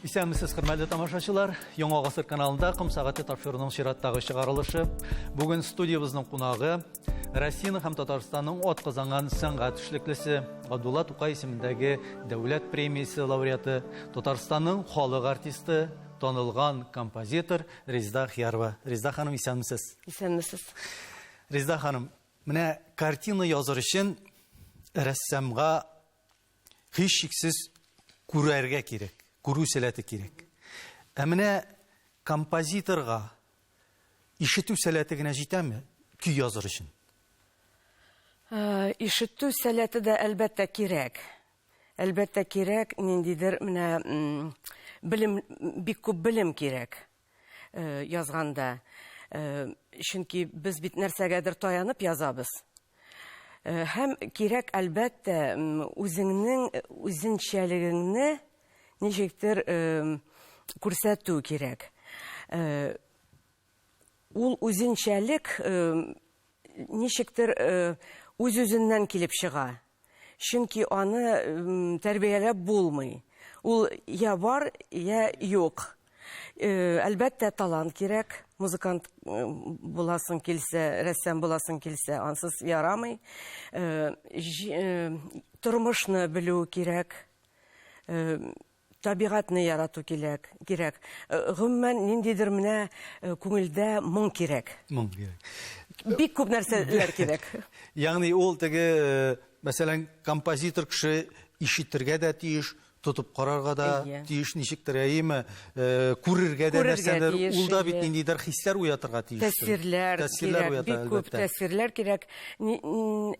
Исәнмесез, хөрмәтле тамашачылар. Яңа гасыр каналында Ком сәгате тапшыруының чираттагы чыгарылышы. Бүген студиябезнең кунагы Россиянең һәм Татарстанның атказанган сәнгать эшлеклесе, Габдулла Тукай исемендәге дәүләт премиясе лауреаты, Татарстанның халык артисты, танылган композитор Резда Хиярова. Резда ханым, исәнмесез. Исәнмесез. Резда ханым, менә картина языр өчен рәссамга һичшиксез күрергә кирәк, күрү сәләте кирәк. Ә менә композиторга ишетү сәләте генә җитәме көй языр өчен? Э, ишетү сәләте дә әлбәттә кирәк. Әлбәттә кирәк, ниндидер менә белем, бик күп белем кирәк э, язганда. Э, чөнки без бит нәрсәгәдер таянып язабыз. Э, һәм кирәк, әлбәттә, үзеңнең үзенчәлегеңне ничектер күрсәтү кирәк. Ул үзенчәлек ничектер үз-үзеннән килеп чыга. Чөнки аны тәрбияләп булмый. Ул я бар, я юк. Әлбәттә, талант кирәк. Музыкант буласың килсә, рәссам буласың килсә, ансыз ярамый. Тормышны белү кирәк. Табигатьне ярату кирәк, кирәк. Гомумән, ниндидер менә күңелдә моң кирәк. Моң кирәк. Бик күп нәрсәләр кирәк. Ягъни ул теге, мәсәлән, композитор кеше ишетергә дә тиеш, тотып карарга да тиеш ничектер, әйеме, күрергә дә нәрсәдер, ул да бит ниндидер хисләр уятырга тиеш. Тәэсирләр кирәк, бик күп тәэсирләр кирәк.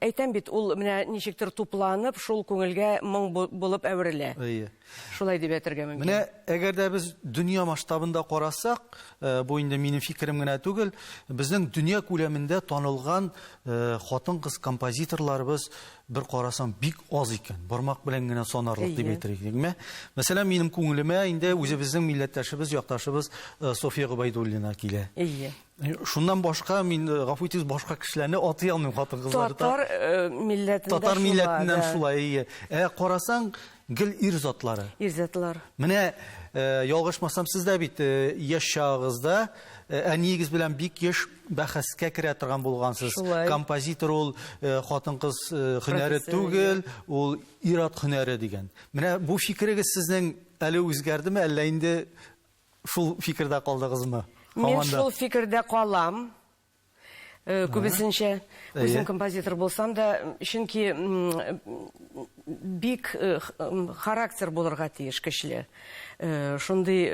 Әйтәм бит, ул менә ничектер тупланып, шул күңелгә моң булып әверелә. Әйе. Шулай дип әйтергә мөмкин. Менә әгәр дә без дөнья масштабында карасак, э, бу инде минем фикерем генә түгел, безнең дөнья күләмендә танылган э, хатын-кыз композиторларыбыз бер карасаң бик аз икән. Бармак белән генә санарлык дип әйтер идек, әйеме? Мәсәлән, минем күңелемә инде үзебезнең милләттәшебез, якташыбыз э, Софья Гобәйдуллина килә. Әйе. Шуннан башка мин, гафу итегез, башка кешеләрне атый алмыйм хатын-кызларда. Татар милләтендә Татар милләтеннән шулай, әйе. Ә карасаң, гел ир затлары. Ир затлар. Менә ялгышмасам, сез дә бит яшь чагыгызда әниегез белән бик еш бәхәскә керә торган булгансыз. Шулай. Композитор ул хатын-кыз һөнәре түгел, ул ир-ат һөнәре дигән. Менә бу фикерегез сезнең әле үзгәрдеме, әллә инде Шул фикердә калдыгызмы? Мин шул фикердә калам. Э, күбесенчә үзем композитор булсам да, чөнки бик э, характер булырга тиеш көчле. Э, шундый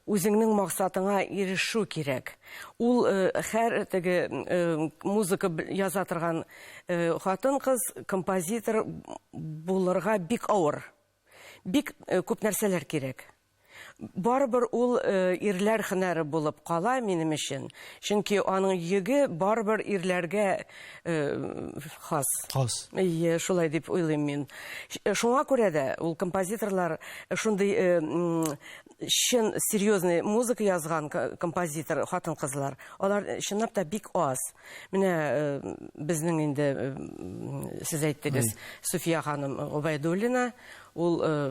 үзеңнең максатыңа ирешү кирәк. Ул һәр теге музыка яза торган хатын-кыз композитор булырга бик авыр. Бик э, күп нәрсәләр кирәк. Барыбер ул э, ирләр һөнәре булып кала минем өчен. Чөнки аның йөге барыбер ирләргә э, хас. Хас. Әйе, шулай дип уйлыйм мин. Шуңа күрә дә ул композиторлар шундый чын серьезный музыка язган композитор хатын-кызлар, алар чынлап та бик аз. Менә э, безнең инде э, сез әйттегез, Суфия ханым Гобәйдуллина, ул э,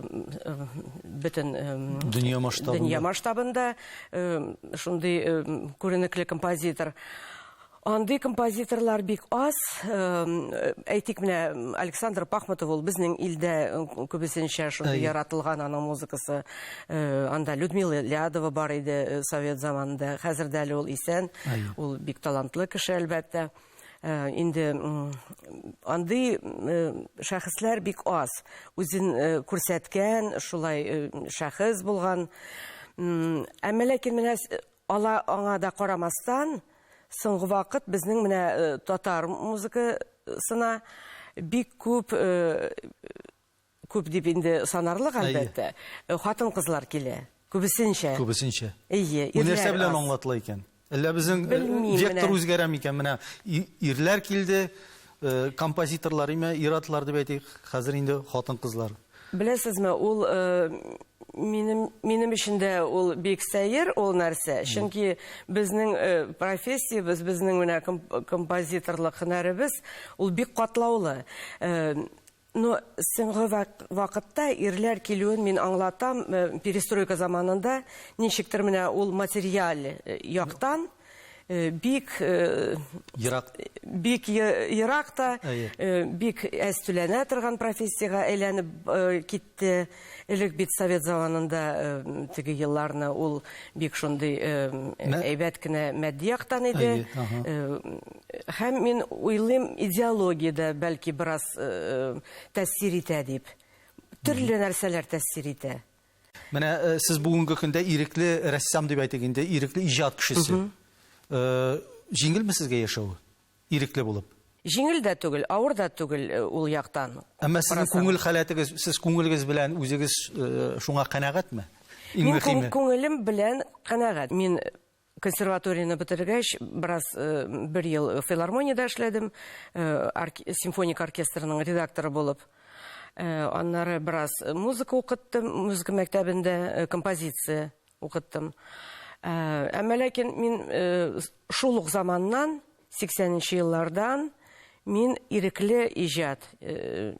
бөтен дөнья масштабында, дөнья масштабында шундый күренекле композитор. Андый композиторлар бик аз. Әйтик, менә Александр Пахмутов ул безнең илдә күбесенчә шундый яратылган аның музыкасы. Анда Людмила Лядова бар иде совет заманында. Хәзер дә әле ул исән. Ул бик талантлы кеше, әлбәттә. Э, инде андый э, шәхесләр бик аз. Үзен э, күрсәткән, шулай шәхес булган. Әмма ләкин менә ала аңа да карамастан, соңгы вакыт безнең менә татар музыкасына бик күп Күп дип инде санарлык, әлбәттә. Э, хатын-кызлар килә. Күбесенчә. Күбесенчә. Әйе, Бу нәрсә белән аңлатыла икән? Әллә безнең э, вектор үзгәрә микән? Менә ирләр килде, э, композиторлар име, ир-атлар дип әйтик, хәзер инде хатын-кызлар. Беләсезме, ул минем минем өчен дә ул бик сәер ул нәрсә. Чөнки безнең профессиябез, безнең менә композиторлык һөнәребез ул бик катлаулы. Но соңгы вакытта ирләр килүен мин аңлатам, перестройка заманында ничектер менә ул материаль яктан бик ерак, бик ерак та, бик әз түләнә торган профессиягә әйләнеп китте. Элек бит совет заманында теге елларны ул бик шундый әйбәт кенә матди яктан иде. Һәм мин уйлыйм, идеология дә бәлки бераз тәэсир итә дип. Төрле нәрсәләр тәэсир итә. Менә сез бүгенге көндә ирекле рәссам дип әйтик инде, ирекле иҗат кешесе. Җиңелме сезгә яшәү ирекле булып? Җиңел дә түгел, авыр да түгел ул яктан. Әмма сезнең күңел халәтегез, сез күңелегез белән үзегез шуңа канәгатьме? Иң мөһиме. Мин күңелем белән канәгать. Мин консерваторияне бетергәч, бераз бер ел филармониядә эшләдем, симфоник оркестрының редакторы булып. Аннары бераз музыка укыттым, музыка мәктәбендә композиция укыттым. Әмма ләкин мин шул ук заманнан, 80 еллардан мин ирекле иҗат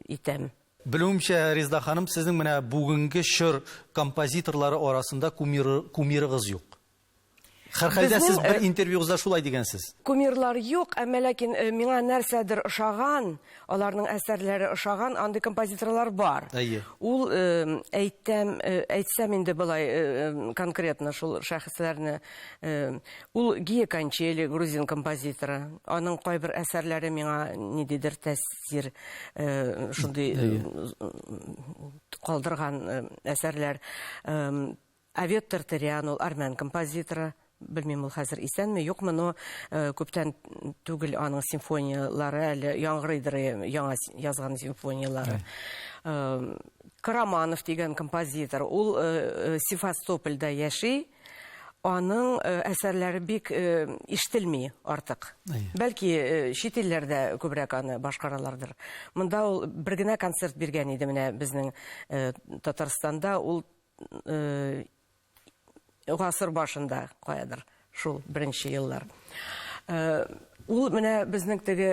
итәм. Белүемчә, Резда ханым, сезнең менә бүгенге чор композиторлары арасында кумирыгыз юк. Һәрхәлдә сез бер интервьюгызда шулай дигәнсез. Кумирлар юк, әмма ләкин миңа нәрсәдер ошаган, аларның әсәрләре ошаган андый композиторлар бар. Әйе. Ул әйтәм, әйтсәм инде болай конкретно шул шәхесләрне, ул Гия Канчели, грузин композиторы. Аның кайбер әсәрләре миңа ниндидер тәэсир шундый калдырган әсәрләр. Авет Тартарян, ул армян композиторы. Белмим, ул хәзер исәнме, юкмы, но күптән түгел аның симфонияләре әле яңгырыйдыр, яңа язган симфонияләре. Караманов дигән композитор, ул Севастопольдә яши. Аның әсәрләре бик ишетелми артык. Бәлки, чит илләрдә күбрәк аны башкаралардыр. Монда ул бер генә концерт биргән иде менә безнең Татарстанда. Ул гасыр башында каядыр шул беренче еллар. Ул менә безнең теге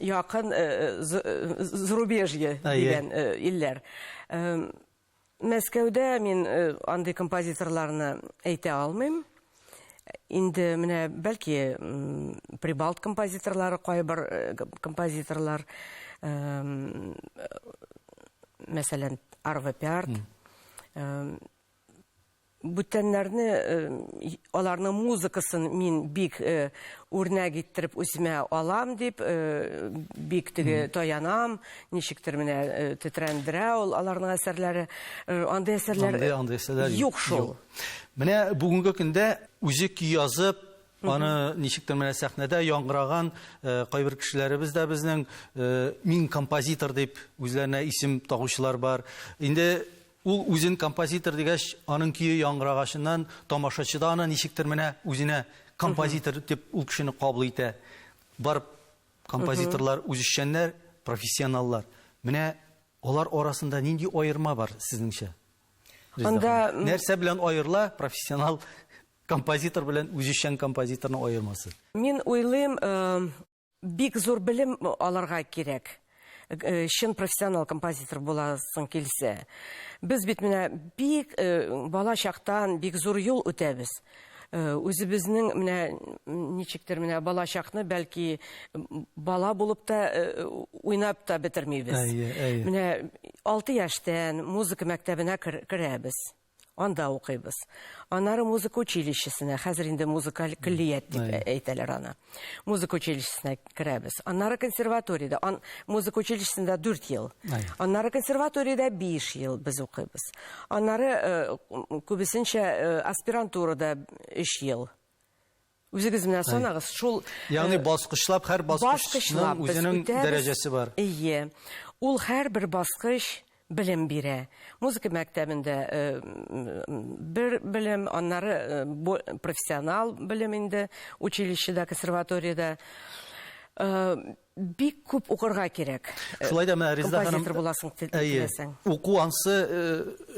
якын зарубежье дигән илләр. Мәскәүдә мин андый композиторларны әйтә алмыйм. Инде менә бәлки прибалт композиторлары, кайбер композиторлар, мәсәлән, Арво Пярт, бүтәннәрне, аларның музыкасын мин бик үрнәк иттереп үземә алам дип, бик теге таянам, ничектер менә тетрәндерә ул аларның әсәрләре. Андый әсәрләр андый әсәрләр юк шул. Менә бүгенге көндә үзе көй язып, аны ничектер менә сәхнәдә яңгыраган кайбер кешеләребез дә безнең мин композитор дип үзләренә исем тагучылар бар. Инде ул үзен композитор дигәч, аның көе яңгырагачыннан тамашачы да аны ничектер менә үзенә композитор дип ул кешене кабул итә. Бар композиторлар үзешчәннәр, профессионаллар. Менә алар арасында нинди аерма бар сезнеңчә? Анда нәрсә белән аерыла профессионал композитор белән үзешчән композиторның аермасы? Мин уйлыйм, бик зур белем алырга кирәк. Чын профессионал композитор буласың килсә. Без бит менә бик бала чактан бик зур юл үтәбез. Үзебезнең менә ничектер менә бала чакны бәлки бала булып та уйнап та бетермибез. Менә 6 яшьтән музыка мәктәбенә керәбез. Анда укыйбыз. Аннары музыка училищесына, хәзер инде музыкаль көллият дип әйтәләр аны. Музыка училищесына керәбез. Аннары консерваториядә, музыка училищесында 4 ел. Аннары консерваториядә 5 ел без укыйбыз. Аннары күбесенчә аспирантурада 3 ел. Үзегез менә санагыз, шул Ягъни баскычлап, һәр баскычның үзенең дәрәҗәсе бар. Ие. Ул һәрбер баскыч белем бирә. Музыка мәктәбендә бер белем, аннары профессионал белем инде, училищеда, консерваториядә. Бик күп укырга кирәк. Шулай да менә Резеда ханым, композитор буласың теләсәң. Уку ансы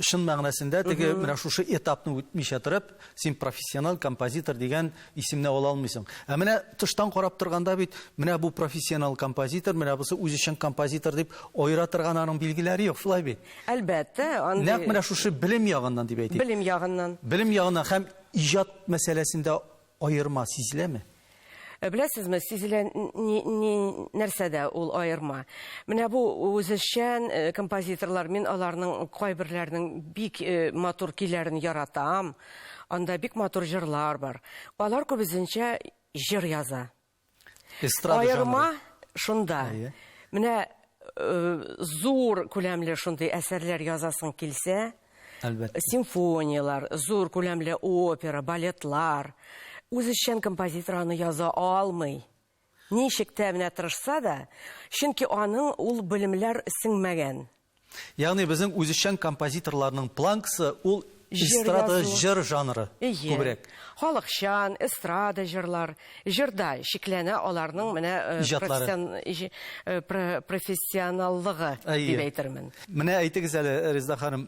чын мәгънәсендә теге менә шушы этапны үтмичә торып, син профессионал композитор дигән исемне ала алмыйсың. Ә менә тыштан карап торганда бит, менә бу профессионал композитор, менә бусы үзешчән композитор дип аера торган аның билгеләре юк, шулай бит? Әлбәттә, андый. Нәкъ менә шушы белем ягыннан дип әйтик. Белем ягыннан. Белем ягыннан һәм иҗат мәсьәләсендә аерма сизеләме? Э, беләсезме, сизелә ни, ни нәрсәдә ул аерма. Менә бу үзешчән э, композиторлар, мин аларның кайберләренең бик э, матур көйләрен яратам. Анда бик матур җырлар бар. Алар күбесенчә җыр яза. Эстрада Аерма жанры. шунда. Әйе. Менә зур күләмле шундый әсәрләр язасың килсә, Әлбәттә. Симфонияләр, зур күләмле опера, балетлар. Үзешчән композитор аны яза алмый. Ничек тә менә тырышса да, чөнки аның ул белемләр сеңмәгән. Ягъни безнең үзешчән композиторларның планкасы ул эстрада җыр жанры күбрәк. Халыкчан, эстрада җырлар. Җырда шикләнә аларның менә э, э, профессионаллыгы дип әйтермен. Менә әйтегез әле, Резда ханым,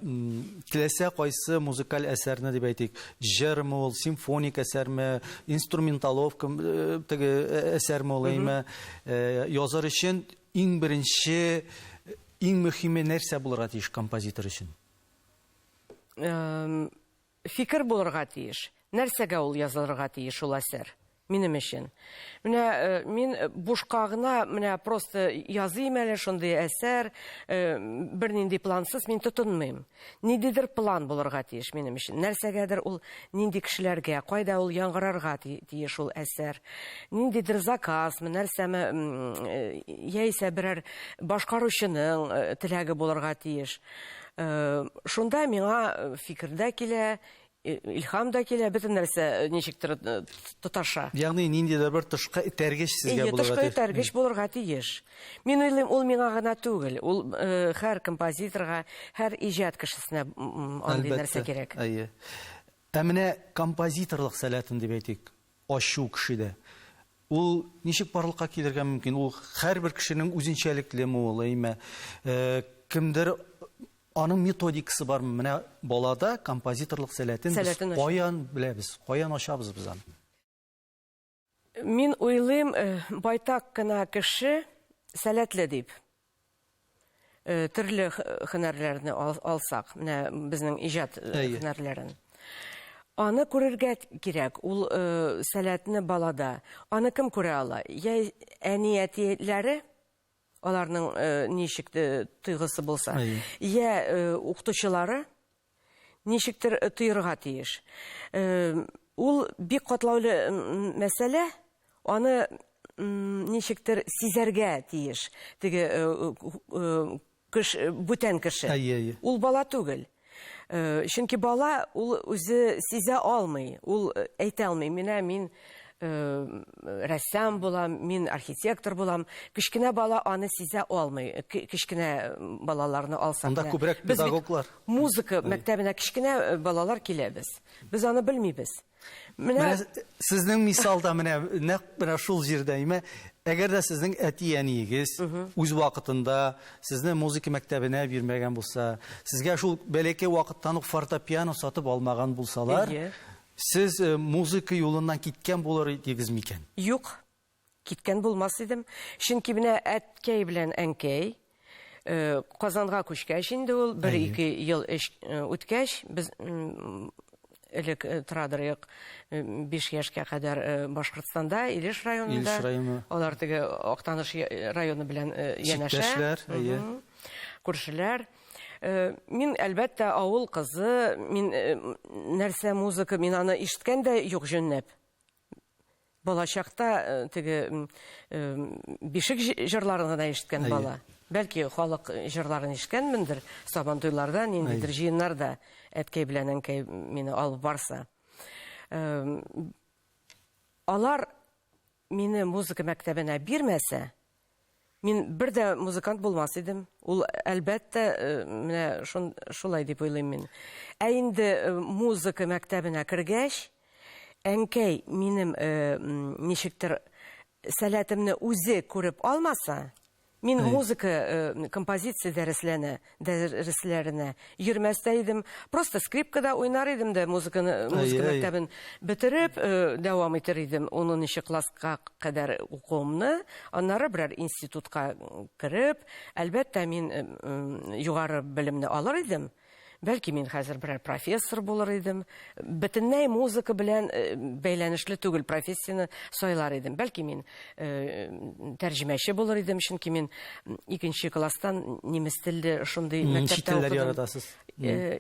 теләсә кайсы музыкаль әсәрне дип әйтик, җырмы ул, симфоник әсәрме, инструменталовка э, теге әсәрме ул, әйме, язар өчен иң беренче, иң мөһиме нәрсә булырга тиеш композитор өчен? Фикер булырга тиеш. Нәрсәгә ул язылырга тиеш ул әсәр? Минем өчен. Менә э, мин бушка гына, менә просто языйм әле шундый әсәр, э, бернинди плансыз мин тотынмыйм. Ниндидер план булырга тиеш минем өчен. Нәрсәгәдер ул нинди кешеләргә, кайда ул яңгырарга тиеш ул әсәр. Ниндидер заказмы, нәрсәме, э, яисә берәр башкаручының теләге булырга тиеш. Шунда миңа фикер дә килә, илһам да килә, бөтен нәрсә ничектер тоташа. Ягъни ниндидер бер тышкы этәргеч сезгә булырга тиеш. Тышкы этәргеч булырга тиеш. Мин уйлыйм, ул миңа гына түгел, ул һәр композиторга, һәр иҗат кешесенә андый нәрсә кирәк. Әйе. Ә менә композиторлык сәләтен дип әйтик, ачу кешедә. Ул ничек барлыкка килергә мөмкин? Ул һәрбер кешенең үзенчәлеклеме ул, әйме? Э, кемдер аның методикасы бармы? Менә балада композиторлык сәләтен без каян беләбез? Каян ачабыз без аны? Мин уйлыйм, э, байтак кына кеше сәләтле дип. Э, төрле һөнәрләрне алсак, менә безнең иҗат э, һөнәрләрен. Аны күрергә кирәк, ул э, сәләтне балада. Аны кем күрә ала? Я әни әтиләре, аларның ничек тойгысы булса, я укытучылары, ничектер э, тоерга тиеш. Э, ул бик катлаулы мәсьәлә, аны ничектер сизәргә тиеш. Теге э, кеш, бүтән кеше. Әйе, әйе. Ул бала түгел. Чөнки бала ул үзе сизә алмый, ул әйтә алмый. Менә мин рәссам булам, мин архитектор булам. Кечкенә бала аны сизә алмый. Кечкенә балаларны алсак. Анда күбрәк педагоглар. Музыка мәктәбенә кечкенә балалар киләбез. Без аны белмибез. Менә сезнең мисалда менә нәкъ менә шул җирдә име, әгәр дә сезнең әти-әниегез үз вакытында сезне музыка мәктәбенә бирмәгән булса, сезгә шул бәләкәй вакыттан ук фортепиано сатып алмаган булсалар, Сез э, музыка юлыннан киткән булыр идегез микән? Юк, киткән булмас идем. Чөнки менә әткәй белән әнкәй э, Казанга күчкәч инде ул бер-ике ел эш э, үткәч, без элек торадырык 5 яшькә кадәр Башкортстанда, Илеш районында. Илеш районы. Алар теге Актаныш районы белән янәшә. Чиктәшләр, әйе. Күршеләр. Э, мин, әлбәттә, авыл кызы, мин э, нәрсә музыка, мин аны ишеткән дә юк җөннәп. Балачакта э, теге бишек җырларын гына ишеткән бала. Бәлки халык җырларын ишеткәнмендер, сабантуйларда, ниндидер җыеннарда әткәй белән әнкәй мине алып барса. Алар мине музыка мәктәбенә бирмәсә, Мин бер дә музыкант булмас идем. Ул, әлбәттә, э, менә шун, шулай дип уйлыйм мин. Ә инде э, музыка мәктәбенә кергәч, әнкәй минем э, ничектер сәләтемне үзе күреп алмаса, мин музыка э, композиция дәресләренә дәресләренә йөрмәс тә идем. Просто скрипкада уйнар идем дә музыканы музыка мәктәбен бетереп э, дәвам итер идем 10 класска кадәр укуымны. Аннары берәр институтка кереп, әлбәттә, мин э, югары белемне алыр идем. Бәлки мин хәзер берәр профессор булыр идем. Бөтенләй музыка белән э, бәйләнешле түгел профессияне сайлар идем. Бәлки мин э, тәрҗемәче булыр идем, чөнки мин икенче класстан немец телле шундый мәктәптә Чит телләр яратасыз. Э,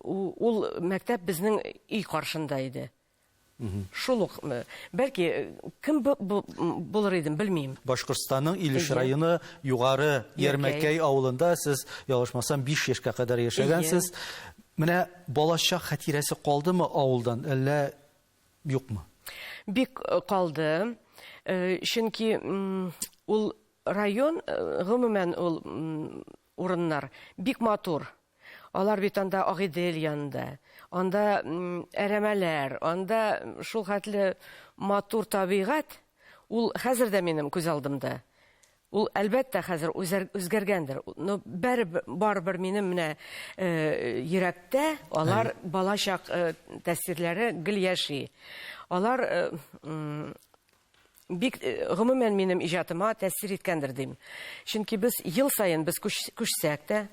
ул мәктәп безнең өй каршында иде. Шул ук, бәлки, кем булыр идем, белмим. Башкортстанның Илеш районы Югары Ярмәкәй авылында сез, ялгышмасам, 5 яшькә кадәр яшәгәнсез. Менә балачак хатирәсе калдымы авылдан, әллә юкмы? Бик калды. Чөнки ул район, гомумән, ул урыннар бик матур. Алар бит анда Агыйдел янында, анда әрәмәләр, анда шул хәтле матур табигать, ул хәзер дә минем күз алдымда. Ул, әлбәттә, хәзер үзгәргәндер. Но бәрібір, барыбер минем менә э, йөрәктә алар балачак э, тәэсирләре гел яши. Алар э, бик э, гомумән минем иҗатыма тәэсир иткәндер дим. Чөнки без ел саен без күчсәк тә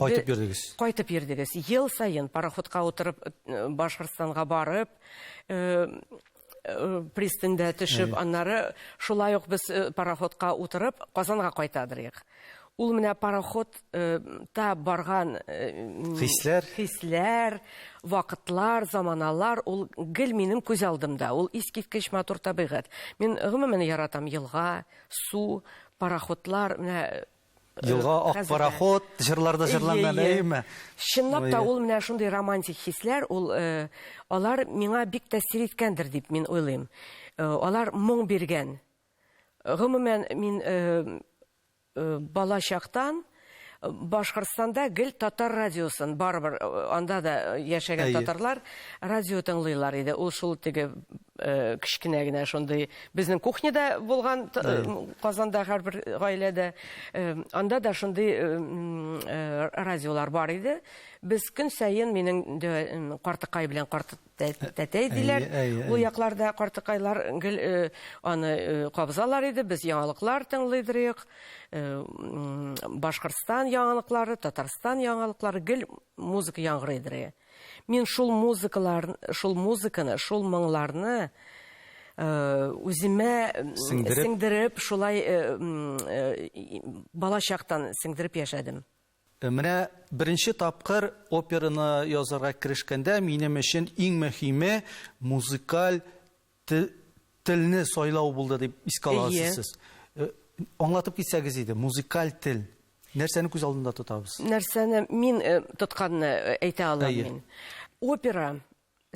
кайтып йөрдегез. Кайтып йөрдегез. Ел саен пароходка утырып э, Башкортстанга барып, э, пристаньда төшеп, аннары шулай ук без пароходка утырып Казанга кайтадырык. Ул менә пароход та барган хисләр, хисләр, вакытлар, заманалар, ул гел минем күз алдымда. Ул искиткеч матур табигать. Мин гомумән яратам елга, су, пароходлар, менә Елга ак пароход җырларда җырланган, әйеме? Чынлап та ул менә шундый романтик хисләр, ул алар миңа бик тәэсир иткәндер дип мин уйлыйм. Алар моң биргән. Гомумән мин бала чактан Башкортстанда гел татар радиосын, барыбер анда да яшәгән татарлар радио тыңлыйлар иде. Ул шул теге кечкенә генә шундый безнең кухняда булган Казанда һәрбер гаиләдә анда да шундый радиолар бар иде. Без көн саен минем картыкай белән карт Тәтәй диләр. Ул якларда картыкайлар гел э, аны э, кабызалар иде. Без яңалыклар тыңлыйдырык. Э, Башкортстан яңалыклары, Татарстан яңалыклары гел музыка яңгырыйдыр. Мин шул музыкалар, шул музыканы, шул моңларны үземә сеңдереп, сеңдереп шулай балачактан сеңдереп яшәдем. Менә беренче тапкыр операны язарга керешкәндә минем өчен иң мөһиме музыкаль телне сайлау булды дип искә аласыз сез. Аңлатып китсәгез иде, музыкаль тел. Нәрсәне күз алдында тотабыз? Нәрсәне мин тотканны әйтә алам мин. Опера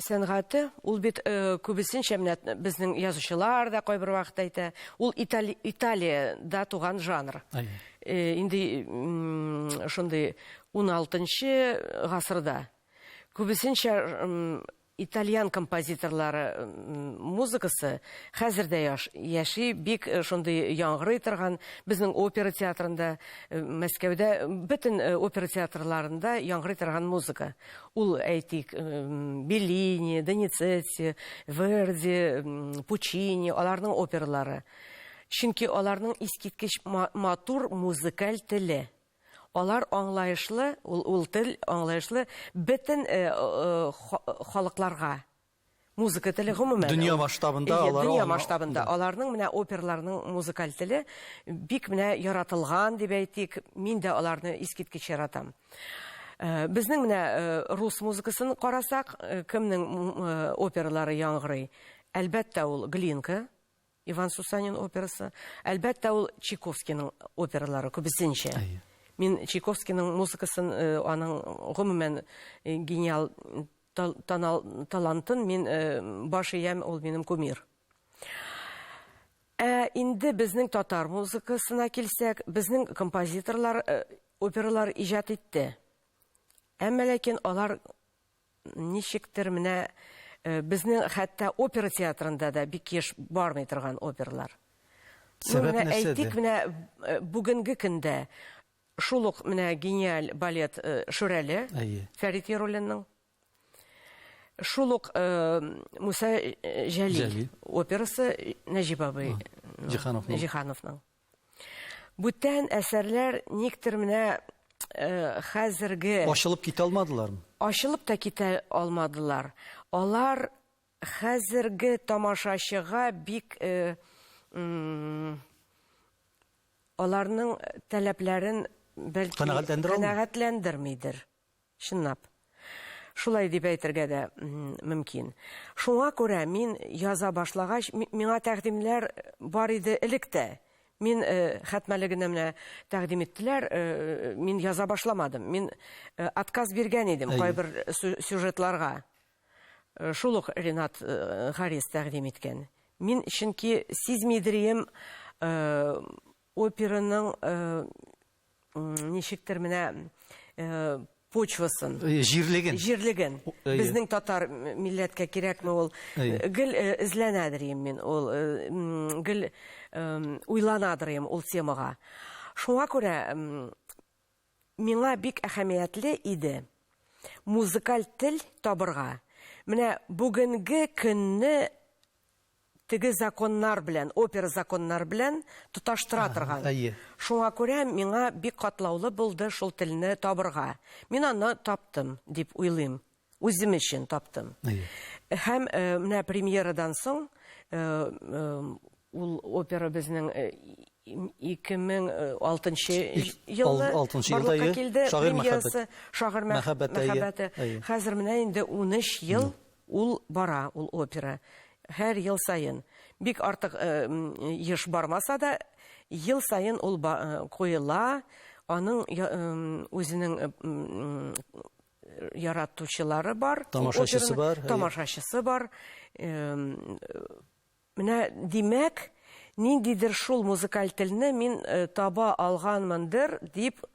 сәнгате, ул бит э, күбесенчә менә безнең язучылар да кайбер вакыт әйтә, ул Итали, Италиядә туган жанр. Э, инде шундый 16 гасырда. Күбесенчә итальян композиторлары музыкасы хәзер дә яши, бик э, шундый яңгырый торган безнең опера театрында, Мәскәүдә бөтен опера театрларында яңгырый торган музыка. Ул, әйтик, Беллини, Доницетти, Верди, Пучини, аларның опералары. Чөнки аларның искиткеч матур музыкаль теле. Алар аңлаешлы, ул, ул тел аңлаешлы бөтен э, э, халыкларга. Музыка теле гомумән. Дөнья масштабында алар. Дөнья масштабында аларның менә операларның музыкаль теле бик менә яратылган дип әйтик. Мин дә аларны искиткеч яратам. Э, безнең менә э, рус музыкасын карасак, э, кемнең опералары яңгырый? Әлбәттә, ул Глинка, Иван Сусанин операсы. Әлбәттә, ул Чайковскийның опералары күбесенчә. Мин Чайковскийның музыкасын, аның гомумән гениал талантын мин баш иям, ул минем кумир. Ә инде безнең татар музыкасына килсәк, безнең композиторлар опералар иҗат итте. Әмма ләкин алар ничектер менә безнең хәтта опера театрында да бик еш бармый торган опералар. Сәбәп менә нәрсәдә? Әйтик, менә бүгенге көндә шул ук менә гениаль балет Шүрәле, Фәрит Яруллинның. Шул ук Муса Җәлил операсы Нәҗип абый Җиһановның. Җиһановның. Бүтән әсәрләр никтер менә хәзерге Ачылып китә алмадылармы? Ачылып та китә алмадылар. Алар хәзерге тамашачыга бик аларның таләпләрен бәлки канәгатьләндермидер. Чынлап. Шулай дип әйтергә дә мөмкин. Шуңа күрә мин яза башлагач, миңа тәкъдимнәр бар иде элек тә. Мин хәтмәле генә менә тәкъдим иттеләр, мин яза башламадым. Мин отказ биргән идем кайбер сюжетларга. Шул ук Ренат Харис тәкъдим иткән. Мин чөнки сизмидерием операның ничектер менә почвасын. Җирлеген. Җирлеген. Безнең татар милләткә кирәкме ул? Гел эзләнәдер идем мин ул, гел уйланадыр идем ул темага. Шуңа күрә миңа бик әһәмиятле иде музыкаль тел табырга. Менә бүгенге көнне теге законнар белән, опера законнар белән тоташтыра торган. Шуңа күрә миңа бик катлаулы булды шул телне табырга. Мин аны таптым дип уйлыйм. Үзем өчен таптым. Һәм менә премьерадан соң ул опера безнең 2006 елны барлыкка килде. Премьерасы Шагыйрь мәхәббәте. Хәзер менә инде 13 ел ул бара, ул опера. Һәр ел саен. Бик артык еш бармаса да, ел саен ул куела. Аның үзенең яратучылары бар. Тамашачысы бар. Тамашачысы бар. Менә, димәк, ниндидер шул музыкаль телне мин таба алганмындыр дип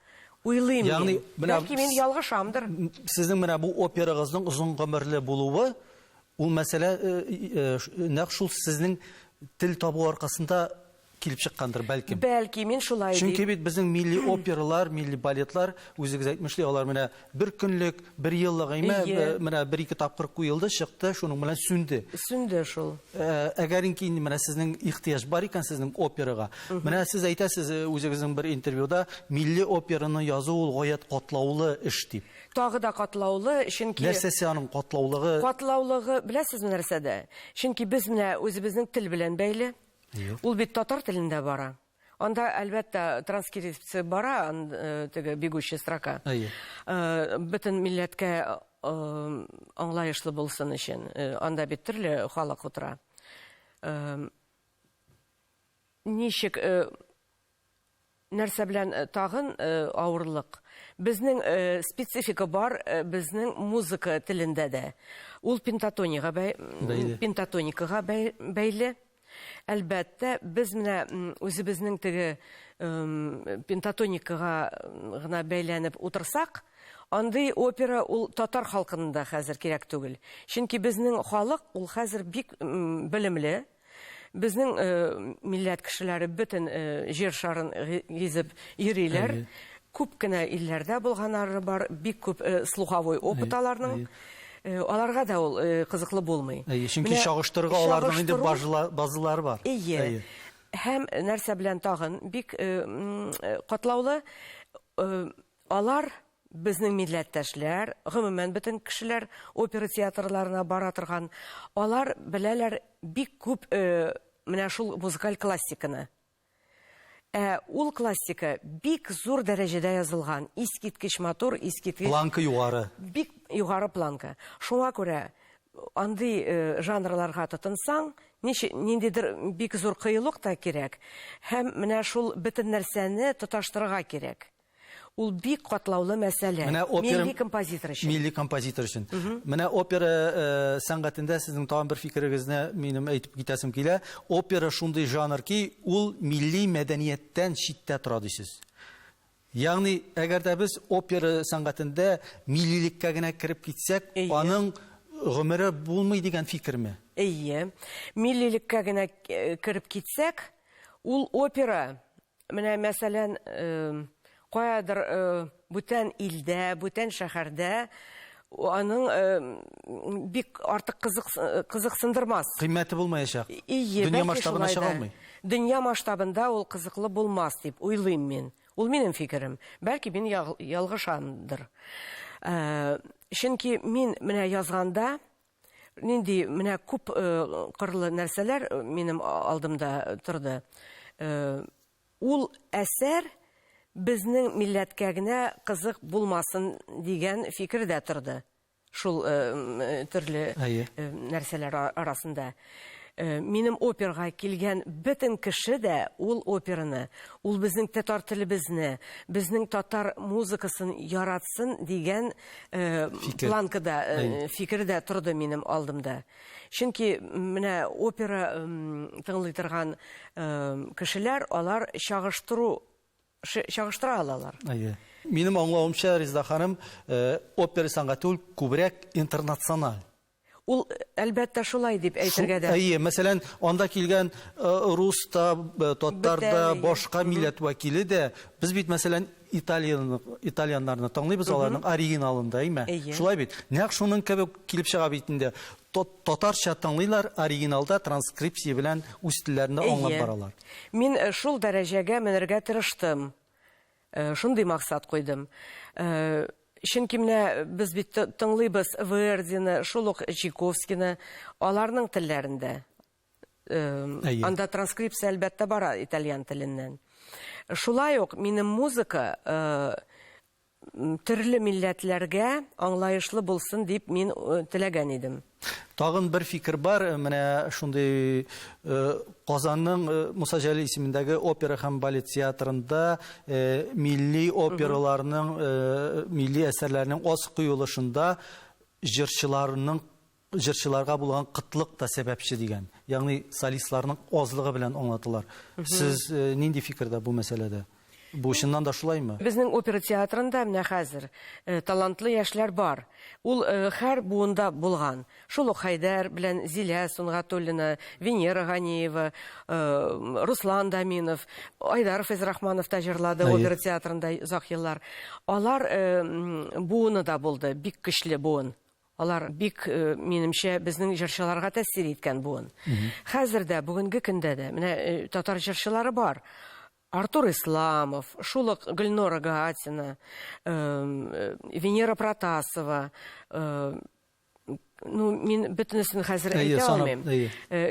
уйлыйм. Ягъни, менә бәлки мин ялгышамдыр. Сезнең менә бу операгызның озын гомерле булуы, ул мәсьәлә нәкъ шул сезнең тел табу аркасында килеп чыккандыр, бәлкем. Бәлки, мин шулай дим. Чөнки бит безнең милли опералар, милли балетлар, үзегез әйтмешли, алар менә бер көнлек, бер еллык әйме, менә бер-ике тапкыр куелды, чыкты, шуның белән сүнде. Сүнде шул. Әгәренки инде менә сезнең ихтыяҗ бар икән сезнең операга. Менә сез әйтәсез үзегезнең бер интервьюда, милли операны язу ул гаять катлаулы эш дип. Тагы да катлаулы, чөнки Нәрсәсе аның катлаулыгы? Катлаулыгы, беләсезме нәрсәдә? Чөнки без менә үзебезнең тел белән бәйле. Ул бит татар телендә бара. Анда, әлбәттә, транскрипция бара, теге бегущая строка. Бөтен милләткә аңлаешлы булсын өчен. Анда бит төрле халык утыра. Ничек нәрсә белән тагын авырлык? Безнең специфика бар, безнең музыка телендә дә. Ул пентатоникага пентатоникага бәйле. Әлбәттә, без менә үзебезнең теге пентатоникага гына бәйләнеп утырсак, андый опера ул татар халкына да хәзер кирәк түгел. Чөнки безнең халык ул хәзер бик белемле. Безнең милләт кешеләре бөтен җир шарын гизеп йөриләр. Күп кенә илләрдә булганнары бар, бик күп слуховой опыт аларның. Аларга да ул кызыклы булмый. Әйе, чөнки чагыштырырга аларның инде базалары бар. Әйе. Һәм нәрсә белән тагын бик катлаулы, алар безнең милләттәшләр, гомумән бөтен кешеләр опера театрларына бара торган, алар беләләр бик күп менә шул музыкаль классиканы. Ә ул классика бик зур дәрәҗәдә язылган, искиткеч матур, искиткеч Планка югары. Бик югары планка. Шуңа күрә андый жанрларга тотынсаң, ниндидер бик зур кыюлык та кирәк, һәм менә шул бөтен нәрсәне тоташтырырга кирәк. Ул бик катлаулы мәсьәлә. Менә опера милли композитор өчен. Милли композитор өчен. Менә опера сәнгатендә сезнең тагын бер фикерегезне минем әйтеп китәсем килә. Опера шундый жанр ки, ул милли мәдәнияттән читтә тора дисез. Ягъни, әгәр дә без опера сәнгатендә миллилеккә генә кереп китсәк, аның гомере булмый дигән фикерме? Әйе. Миллилеккә генә кереп китсәк, Ул опера, менә мәсәлән, каядыр бүтән илдә, бүтән шәһәрдә аның бик артык кызык кызыксындырмас. Кыйммәте булмаячак. Ие, Дөнья бәлки масштабына шулай чыга да. алмый. Дөнья масштабында ул кызыклы булмас дип уйлыйм мин. Ул минем фикерем. Бәлки мин ялгышамдыр. Чөнки мин менә язганда нинди менә күп кырлы нәрсәләр минем алдымда торды. Ул әсәр безнең милләткә генә кызык булмасын дигән фикер дә торды. Шул төрле нәрсәләр арасында. Минем операга килгән бөтен кеше дә ул операны, ул безнең татар телебезне, безнең татар музыкасын яратсын дигән планкада, фикер дә торды минем алдымда. Чөнки менә опера тыңлый торган кешеләр, алар чагыштыру чагыштыра алалар. Әйе. Минем аңлавымча, Резеда ханым, опера сәнгате ул күбрәк интернациональ. Ул, әлбәттә, шулай дип әйтергә дә. Әйе, мәсәлән, анда килгән рус та, татар да, башка милләт вәкиле дә, без бит, мәсәлән, итальян, итальяннарны тыңлыйбыз, аларның оригиналында, әйме? Шулай бит. Нәкъ шуның кебек килеп чыга бит инде. Татарча тыңлыйлар, оригиналда транскрипция белән үз телләрендә аңлап баралар. Мин шул дәрәҗәгә менергә тырыштым. Шундый максат куйдым. Чөнки менә без бит тыңлыйбыз Вердины, шул ук Чайковскийны, аларның телләрендә. Анда транскрипция, әлбәттә, бара итальян теленнән. Шулай ук минем музыка төрле милләтләргә аңлаешлы булсын дип мин теләгән идем. Тагын бер фикер бар, менә шундый Казанның Муса Җәлил исемендәге опера һәм балет театрында милли операларның, милли әсәрләрнең аз куелышында җырчыларның җырчыларга булган кытлык та сәбәпче дигән. Ягъни солистларның азлыгы белән аңлатылар. Сез нинди фикердә бу мәсьәләдә? Бу чыннан да шулаймы? Безнең опера театрында менә хәзер талантлы яшьләр бар. Ул һәр буында булган. Шул ук Хәйдәр белән Зилә Сөнгатуллина, Венера Ганиева, Руслан Даминов, Айдар Фәйзрахманов та җырлады опера театрында озак еллар. Алар буыны да булды, бик көчле буын. Алар бик, минемчә, безнең җырчыларга тәэсир иткән буын. Хәзер дә, бүгенге көндә дә менә татар җырчылары бар. Артур Исламов, шул ук Гөлнора Гатина, Венера Протасова, ну, мин бөтенесен хәзер әйтә алмыйм.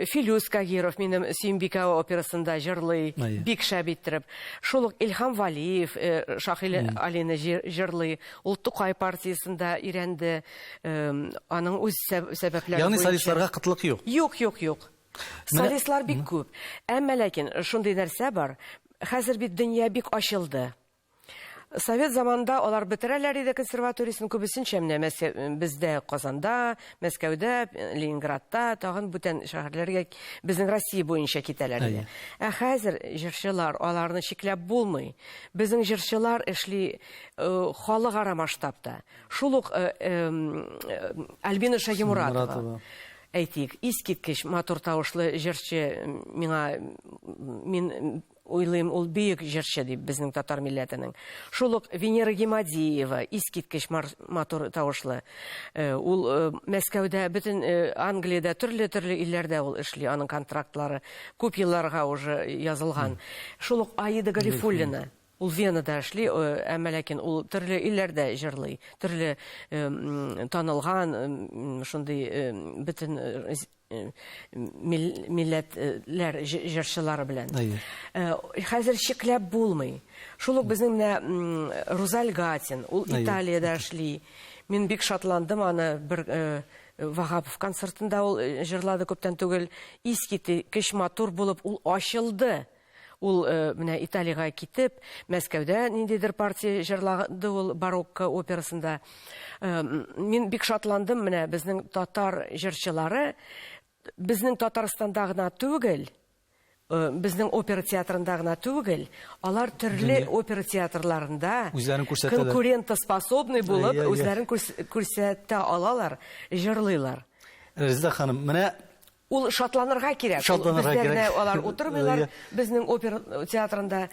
Филүс Кагиров минем Сөембикә операсында җырлый, бик шәп иттереп. Шул ук Илһам Валиев Шаһил Алины җырлый. Ул Тукай партиясендә өйрәнде. Аның үз сәбәпләре. Ягъни солистларга кытлык юк. Юк, юк, юк. Солистлар бик күп. Әмма ләкин шундый нәрсә бар. Хәзер бит дөнья бик ачылды. Совет заманында алар бетерәләр иде консерваториясен күбесенчә менә бездә Казанда, Мәскәүдә, Ленинградта, тагын бүтән шәһәрләргә безнең Россия буенча китәләр иде. Ә хәзер җырчылар, аларны чикләп булмый. Безнең җырчылар эшли халыкара масштабта. Шул ук Альбина Шагимуратова. Әйтик, искиткеч матур тавышлы җырчы, миңа мин уйлыйм, ул бөек җырчы дип безнең татар милләтенең. Шул ук Венера Гимадиева, искиткеч матур тавышлы. Ул Мәскәүдә, бөтен Англиядә, төрле-төрле илләрдә ул эшли, аның контрактлары күп елларга уже язылган. Шул ук Аида Гарифуллина. Ул Венада эшли, әмма ләкин ул төрле илләрдә җырлый. Төрле танылган шундый бөтен милләтләр җырчылары белән. Хәзер чикләп булмый. Шул ук безнең менә Рузаль Гатин, ул Италиядә эшли. Мин бик шатландым аны бер Вагапов концертында ул җырлады күптән түгел. Искиткеч матур булып ул ачылды. Ул менә Италиягә китеп, Мәскәүдә ниндидер партия җырлады ул барокко операсында. Мин бик шатландым, менә безнең татар җырчылары безнең Татарстанда гына түгел, безнең опера театрында гына түгел, алар төрле опера театрларында үзләрен күрсәтәләр. Конкурентоспособный булып, үзләрен күрсәтә алалар, җырлыйлар. Резеда ханым, менә Ул шатланырга кирәк. Шатланырга Бездә кирәк. генә алар утырмыйлар. Безнең опера театрында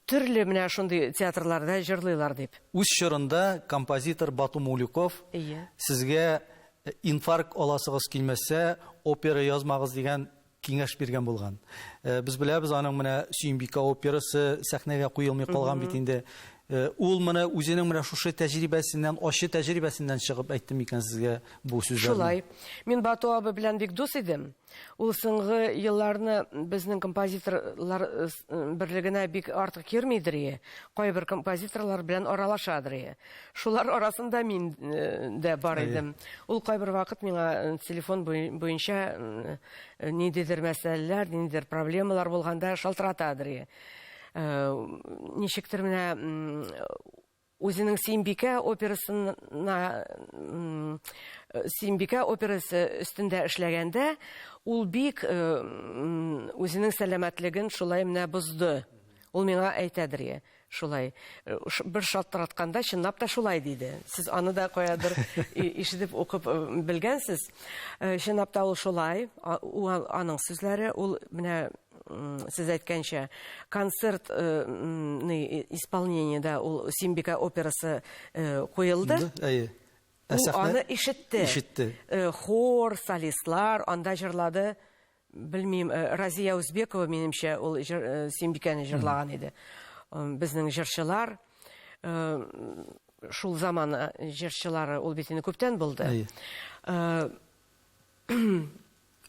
төрле менә шундый театрларда җырлыйлар дип. Үз чорында композитор Бату Мулюков сезгә инфаркт аласыгыз килмәсә, опера язмагыз дигән киңәш биргән булган. Без беләбез, аның менә Сөембикә операсы сәхнәгә куелмый калган бит инде. Ул моны үзенең менә шушы тәҗрибәсеннән, ачы тәҗрибәсеннән чыгып әйтте микән сезгә бу сүзләрне? Шулай. Мин Бату абый белән бик дус идем. Ул соңгы елларны безнең композиторлар берлегенә бик артык йөрмидер ие. Кайбер композиторлар белән аралашадыр ие. Шулар арасында мин дә бар идем. Ул кайбер вакыт миңа телефон буенча ниндидер мәсьәләләр, ниндидер проблемалар булганда шалтыратадыр ие. Ничектер менә үзенең Сөембикә операсына Сөембикә операсы өстендә эшләгәндә ул бик үзенең сәламәтлеген шулай менә бозды. Ул миңа әйтәдер ие. Шулай. Бер шалтыратканда чынлап та шулай диде. Сез аны да каядыр ишетеп укып белгәнсез. Чынлап та ул шулай. Аның сүзләре, ул менә сез әйткәнчә, концерт исполнениедә ул Сөембикә операсы куелды. Әйе. Ул аны ишетте. Ишетте. Хор, солистлар анда җырлады. Белмим, Разия Узбекова, минемчә, ул Сөембикәне җырлаган иде. Безнең җырчылар, шул заман җырчылары, ул бит инде күптән булды.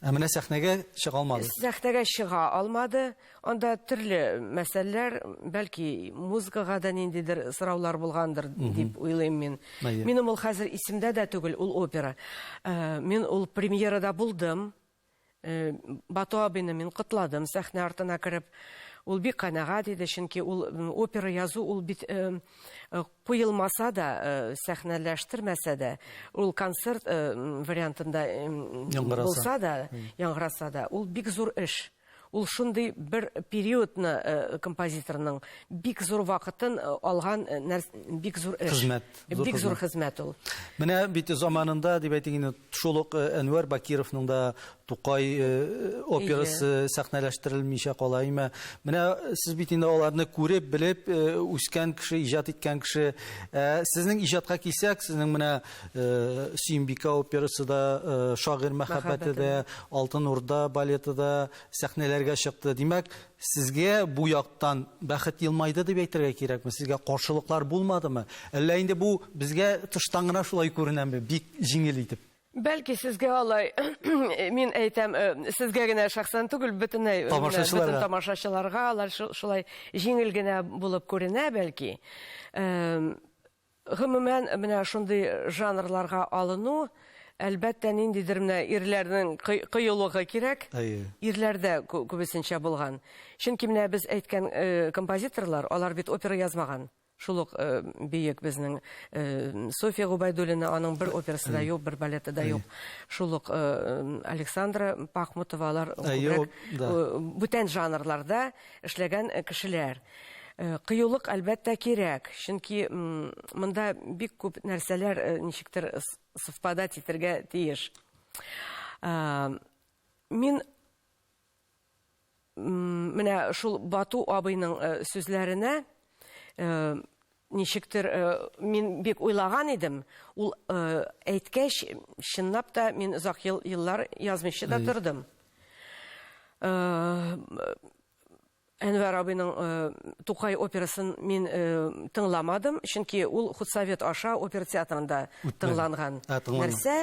Ә менә сәхнәгә чыга алмады. Сәхнәгә чыга алмады. Анда төрле мәсьәләләр, бәлки музыкага да ниндидер сораулар булгандыр дип уйлыйм мин. Минем ул хәзер исемдә дә түгел, ул опера. Мин ул премьерада булдым. Бату абыйны мин котладым сәхнә артына кереп. Ул бик канәгать иде, чөнки ул опера язу ул бит куелмаса да, сәхнәләштермәсә дә, ул концерт вариантында булса да, яңгыраса да, ул бик зур эш. Ул шундый бер периодны композиторның бик зур вакытын алган бик зур эш. Хезмәт. Бик зур хезмәт ул. Менә бит заманында, дип әйтик инде, шул ук Әнвәр Бакировның да Тукай операсы сәхнәләштерелмичә кала име. Менә сез бит инде аларны күреп, белеп үскән кеше, иҗат иткән кеше. Сезнең иҗатка килсәк, сезнең менә Сөембикә операсы да, Шагыйрь мәхәббәте дә, Алтын Урда балеты да сәхнәләргә чыкты. Димәк, сезгә бу яктан бәхет елмайды дип әйтергә кирәкме? Сезгә каршылыклар булмадымы? Әллә инде бу безгә тыштан гына шулай күренәме, бик җиңел итеп? Бәлки сезгә алай, мин әйтәм, сезгә генә шәхсән түгел, бөтенләй тамашачыларга, бөтен тамашачыларга алар шулай җиңел генә булып күренә, бәлки. Гомумән, менә шундый жанрларга алыну, әлбәттә, ниндидер менә ирләрнең кыюлыгы кирәк. Ирләрдә күбесенчә булган. Чөнки менә без әйткән композиторлар, алар бит опера язмаган. Шул ук бөек безнең Софья Гобәйдуллина, аның бер операсы да юк, бер балеты да юк. Шул ук Александра Пахмутова, алар күбрәк бүтән жанрларда эшләгән кешеләр. Кыюлык, әлбәттә, кирәк, чөнки монда бик күп нәрсәләр ничектер совпадать итәргә тиеш. Мин менә шул Бату абыйның сүзләренә ничектер мин бик уйлаган идем. Ул әйткәч, чынлап та мин озак еллар язмыйча да тордым. Әнвәр абыйның Тукай операсын мин тыңламадым, чөнки ул худсовет аша опера театрында тыңланган нәрсә.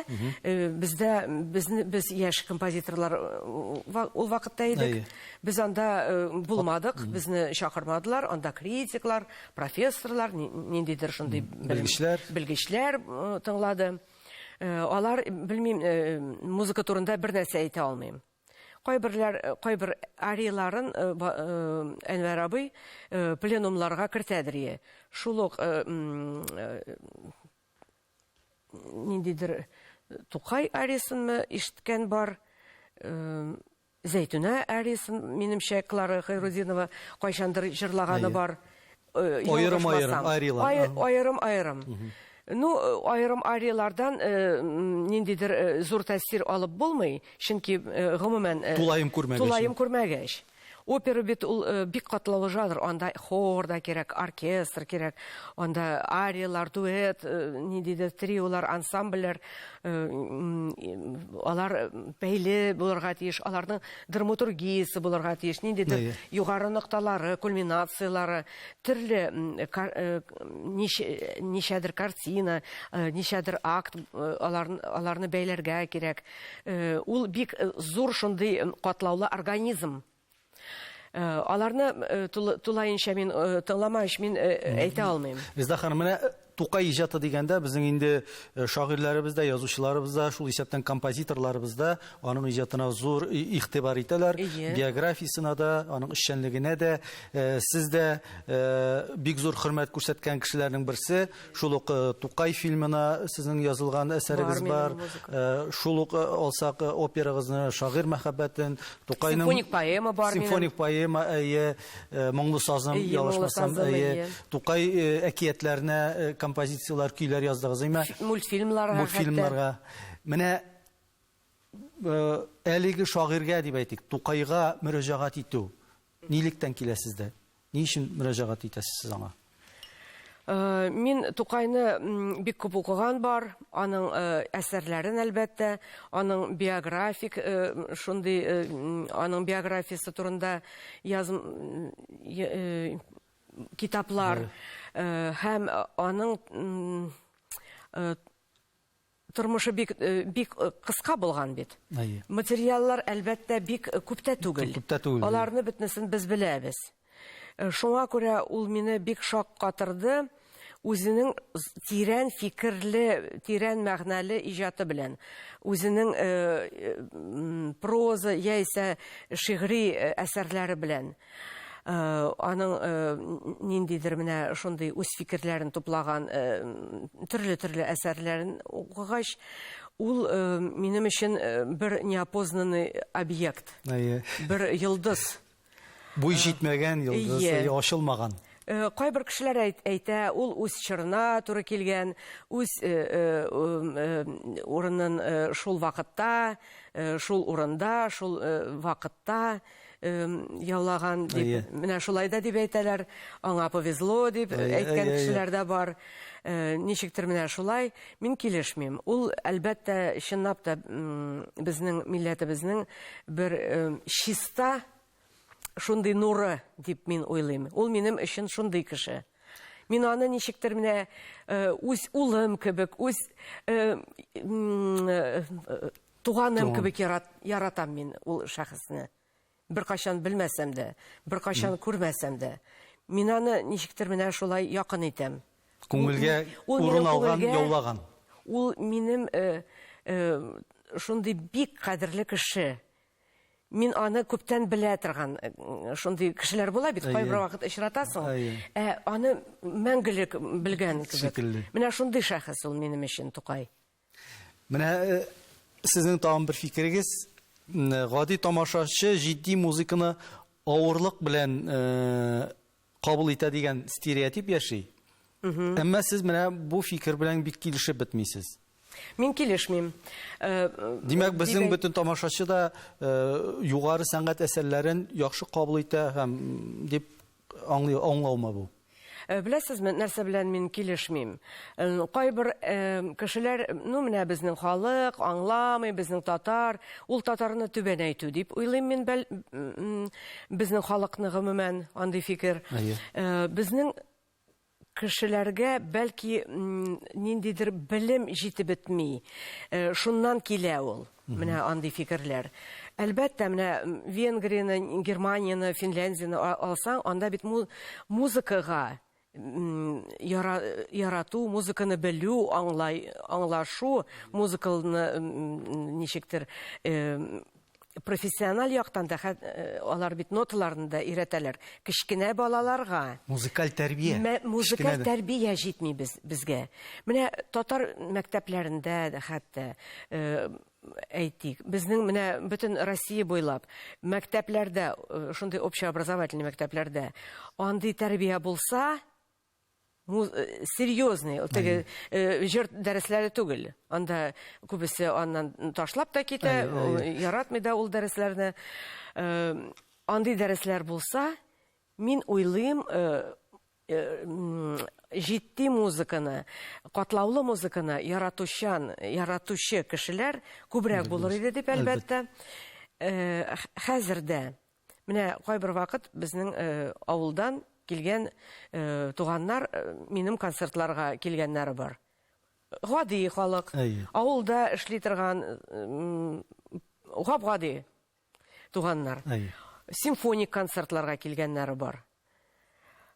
Бездә безне без яшь композиторлар ул вакытта идек. Без анда булмадык, безне чакырмадылар. Анда критиклар, профессорлар, ниндидер шундый белгечләр, белгечләр тыңлады. Алар, белмим, музыка турында бер нәрсә әйтә алмыйм. Кайберләр, кайбер арияларын Әнвәр абый пленумларга кертәдер ие. Шул ук ниндидер Тукай ариясынмы ишеткән бар, Зәйтүнә ариясын, минемчә, Клара Хайрудинова кайчандыр җырлаганы бар. Аерым-аерым ариялар. Аерым-аерым. Ну, аерым ариялардан ниндидер зур тәэсир алып булмый, чөнки гомумән тулаем күрмәгәч. Тулаем күрмәгәч. Опера бит ул бик катлаулы жанр, анда хор да кирәк, оркестр кирәк, анда ариялар, дуэт, ниндидер триолар, ансамбльләр, алар бәйле булырга тиеш, аларның драматургиясе булырга тиеш, ниндидер югары нокталары, кульминацияләре, төрле ничәдер картина, ничәдер акт, аларны бәйләргә кирәк. Ул бик зур шундый катлаулы организм. Аларны тулаенча мин тыңламагач, мин әйтә алмыйм. Резда ханым, менә Тукай иҗаты дигәндә безнең инде шагыйрьләребез дә, язучыларыбыз да, шул исәптән композиторларыбыз да аның иҗатына зур игътибар итәләр. Биографиясенә дә, аның эшчәнлегенә дә. Сез дә бик зур хөрмәт күрсәткән кешеләрнең берсе. Шул ук Тукай фильмына сезнең язылган әсәрегез бар. Шул ук алсак операгызны Шагыйрь мәхәббәтен, Тукайның Симфоник поэма бар минем. Симфоник поэма, әйе, Моңлы сазым, ялгышмасам, әйе. Тукай әкиятләренә композицияләр, көйләр яздыгыз, әйме? Мультфильмларга. Мультфильмнарга. Менә әлеге шагыйрьгә дип әйтик, Тукайга мөрәҗәгать итү нилектән килә сездә? Ни өчен мөрәҗәгать итәсез сез аңа? Мин Тукайны бик күп укыган бар, аның әсәрләрен, әлбәттә, аның биографик шундый аның биографиясе турында яз китаплар һәм аның тормышы бик бик кыска булган бит. Әйе. Материаллар, әлбәттә, бик күп тә түгел. Күп тә түгел. Аларны бөтенесен без беләбез. Шуңа күрә ул мине бик шаккатырды үзенең тирән фикерле, тирән мәгънәле иҗаты белән. Үзенең проза яисә шигъри әсәрләре белән. Аның ниндидер менә шундый үз фикерләрен туплаган төрле-төрле әсәрләрен укыгач, ул минем өчен бер неопознанный объект. Бер йолдыз. Буй җитмәгән йолдыз, ачылмаган. Кайбер кешеләр әйтә, ул үз чорына туры килгән, үз урынын шул вакытта, шул урында, шул вакытта яулаган дип, менә шулай да дип әйтәләр, аңа повезло дип әйткән кешеләр дә бар. Ничектер менә шулай, мин килешмим. Ул, әлбәттә, чынлап та безнең милләтебезнең бер чиста шундый нуры дип мин уйлыйм. Ул минем өчен шундый кеше. Мин аны ничектер менә үз улым кебек, үз туганым кебек яратам мин ул шәхесне. Беркайчан белмәсәм дә, беркайчан күрмәсәм дә. Мин аны ничектер менә шулай якын итәм. Күңелгә урын алган, яулаган. Ул минем шундый бик кадерле кеше. Мин аны күптән белә торган шундый кешеләр була бит, кайбер вакыт очратасың, ә аны мәңгелек белгән кебек. Менә шундый шәхес ул минем өчен Тукай. Менә сезнең тагын бер фикерегез, гади тамашачы җитди музыканы авырлык белән кабул итә дигән стереотип яши. Әмма сез менә бу фикер белән бик килешеп бетмисез. Мин килешмим. Димәк, безнең бөтен тамашачы да югары сәнгать әсәрләрен яхшы кабул итә һәм дип аңлый, аңлаумы бу? Беләсезме, нәрсә белән мин килешмим? Кайбер кешеләр, ну менә безнең халык аңламый, безнең татар, ул татарны түбәнәйтү дип уйлыйм мин, бәл, безнең халыкны гомумән андый фикер. Безнең кешеләргә бәлки ниндидер белем җитеп бетми. Шуннан килә ул. Менә андый фикерләр. Әлбәттә, менә Венгрияне, Германияне, Финляндияне алсаң, анда бит музыкага ярату, музыканы белү, аңлай, аңлашу, музыканы ничектер профессиональ яктан да алар бит ноталарны да өйрәтәләр. Кечкенә балаларга. Музыкаль тәрбия. Музыкаль тәрбия җитми безгә. Менә татар мәктәпләрендә дә хәтта, әйтик, безнең менә бөтен Россия буйлап мәктәпләрдә, шундый общеобразовательный мәктәпләрдә андый тәрбия булса, Серьезный, ул теге җыр дәресләре түгел. Анда күбесе аннан ташлап та китә, яратмый да ул дәресләрне. Андый дәресләр булса, мин уйлыйм, җитди музыканы, катлаулы музыканы яратучан, яратучы кешеләр күбрәк булыр иде дип, әлбәттә. Хәзер дә менә кайбер вакыт безнең авылдан килгән туганнар минем концертларга килгәннәре бар. Гади халык, авылда эшли торган гап-гади туганнар. Симфоник концертларга килгәннәре бар.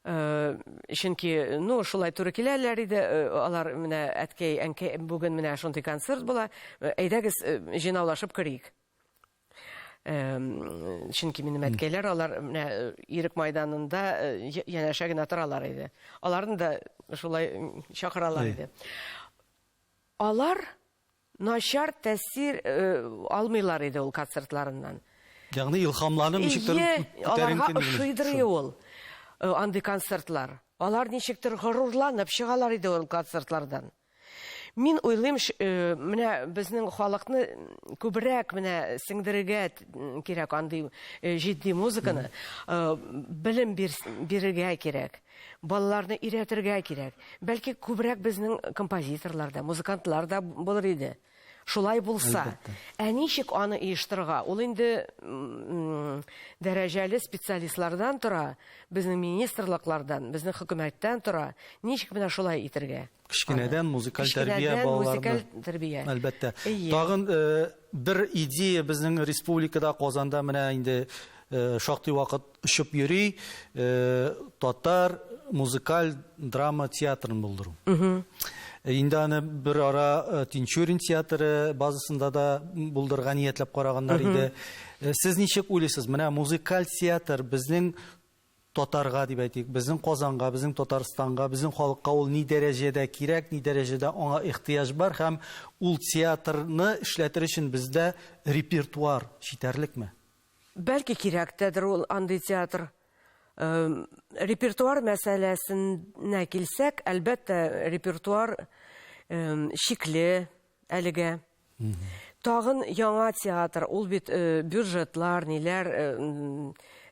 Чөнки, ну, шулай туры киләләр иде, алар менә әткәй, әнкәй, бүген менә шундый концерт була, әйдәгез җыйнаулашып керик. Чөнки минем әткәйләр алар менә Ирек майданында янәшә генә торалар иде. Аларны да шулай чакыралар иде. Алар начар тәэсир алмыйлар иде ул концертларыннан. Ягъни илһамланып ничектер аларга ошыйдыр иде ул андый концертлар. Алар ничектер горурланып чыгалар иде ул концертлардан. Мин уйлыйм, менә безнең халыкны күбрәк менә сеңдерергә кирәк андый җитди музыканы, белем бирергә кирәк. Балаларны өйрәтергә кирәк. Бәлки күбрәк безнең композиторлар да, музыкантлар да булыр иде. Шулай булса. Әлбәттә. Ә ничек аны оештырырга? Ул инде дәрәҗәле специалистлардан тора, безнең министрлыклардан, безнең хөкүмәттән тора. Ничек менә шулай итергә? Кечкенәдән музыкаль тәрбия балаларны. Музыкаль тәрбия. Әлбәттә. Тагын бер идея безнең республикада, Казанда менә инде шактый вакыт очып йөри, татар музыкаль драма театрын булдыру. Инде аны бер ара Тинчурин театры базасында да булдырырга ниятләп караганнар иде. Сез ничек уйлыйсыз, менә музыкаль театр безнең татарга дип әйтик, безнең Казанга, безнең Татарстанга, безнең халыкка ул ни дәрәҗәдә кирәк, ни дәрәҗәдә аңа ихтыяҗ бар һәм ул театрны эшләтер өчен бездә репертуар җитәрлекме? Бәлки кирәк тәдер ул андый театр. Репертуар мәсьәләсенә килсәк, әлбәттә, репертуар чикле әлегә. Тагын яңа театр, ул бит бюджетлар, ниләр,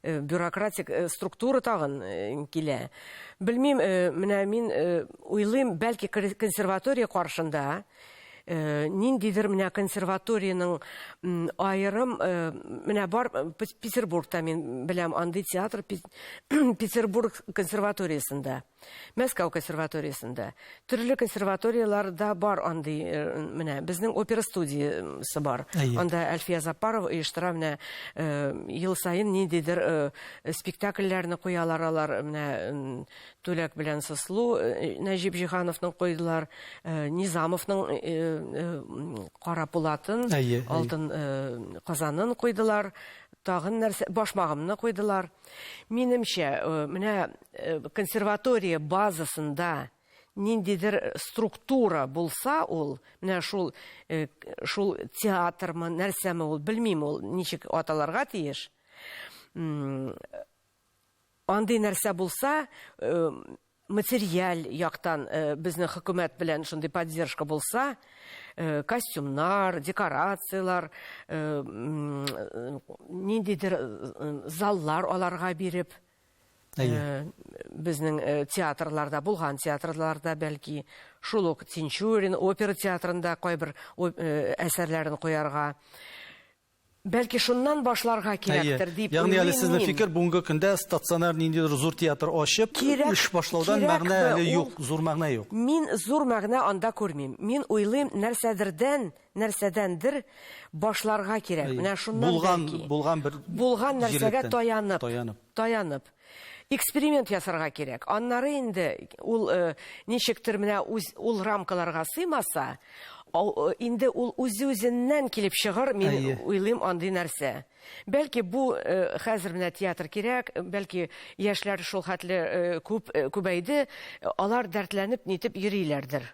бюрократик структура тагын килә. Белмим, менә мин уйлыйм, бәлки консерватория каршында ниндидер менә консерваториянең аерым менә бар Петербургта мин беләм андый театр Петербург консерваториясендә, Мәскәү консерваториясендә, төрле консерваторияләрдә бар андый менә безнең опера студиясе бар. Анда Әлфия Запарова оештыра менә ел саен ниндидер спектакльләрне куялар алар менә Түләк белән Сослу Нәҗип Җиһановның куйдылар, Низамовның Кара Пулатын, Алтын Казанын куйдылар, тагын нәрсә, Башмагымны куйдылар. Минемчә, менә консерватория базасында ниндидер структура булса ул, менә шул шул театрмы, нәрсәме ул, белмим ул ничек аталарга тиеш. Андый нәрсә булса, материаль яктан безнең хөкүмәт белән шундый поддержка булса, костюмнар, декорацияләр, ниндидер заллар аларга биреп, безнең театрларда, булган театрларда бәлки, шул ук Тинчурин опера театрында кайбер әсәрләрен куярга. Бәлки шуннан башларга кирәктер дип Ягъни әле сезнең фикер бүгенге көндә стационар ниндидер зур театр ачып, кирәк, эш башлаудан мәгънә әле юк, зур мәгънә юк. Мин зур мәгънә анда күрмим. Мин уйлыйм, нәрсәдердән, нәрсәдәндер башларга кирәк. Менә шуннан булган, бәлки. Булган бер булган нәрсәгә таянып, таянып. Таянып. Эксперимент ясарга кирәк. Аннары инде ул ничектер менә үз ул рамкаларга сыймаса, инде ул үзе-үзеннән килеп чыгыр, мин уйлыйм андый нәрсә. Бәлки бу хәзер менә театр кирәк, бәлки яшьләр шул хәтле күп күбәйде, алар дәртләнеп нитеп йөриләрдер.